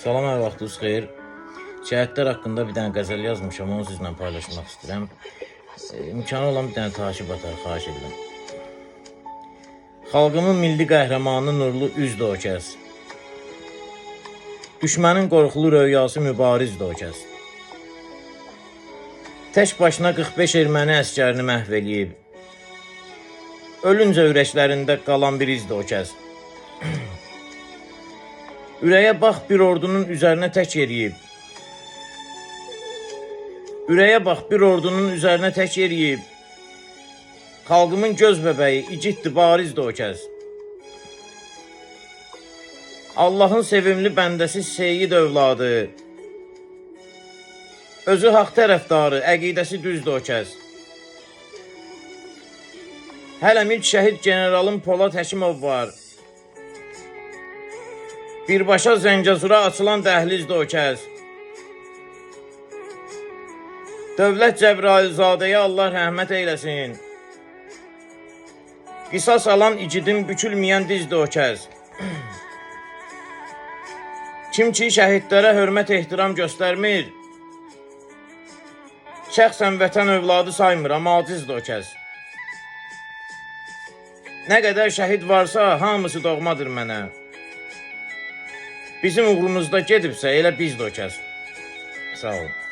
Salam, hər vaxtınız xeyir. Şəhidlər haqqında bir dənə qəzəl yazmışam, onu sizlə paylaşmaq istəyirəm. İmkanı olan bir dənə takip atar, xahiş edirəm. Xalqımın milli qəhrəmanı nurlu üzdür o kəs. Düşmənin qorxulu röyası mübarizdir o kəs. Tək başına 45 erməni əskərini məhv eləyib. Ölüncə ürəklərində qalan bir izdir o kəs. Ürəyə bax bir ordunun üzərinə tək yeriyib. Ürəyə bax bir ordunun üzərinə tək yeriyib. Xalqımın göz bəbəyi igiddir, barizdir o kəs. Allahın sevimli bəndəsi Seyid övladı. Özü haqq tərəfdarı, əqidəsi düzdür o kəs. Hələm ilk şəhid generalım Polad Həkimov var. Birbaşa Zəngəzura açılan dəhlizdir o kəs. Dövlət Cəbrayılzadəyə Allah rəhmət eyləsin. Qisas alan igidin bükülməyən dizdir o kəs. Kim ki şəhidlərə hörmət ehtiram göstərmir, şəxsən vətən övladı saymır, amma acizdir o kəs. Nə qədər şəhid varsa, hamısı doğmadır mənə. Bizim uğrumuzda gedibsə, elə bizdir o kəs. Sağ olun.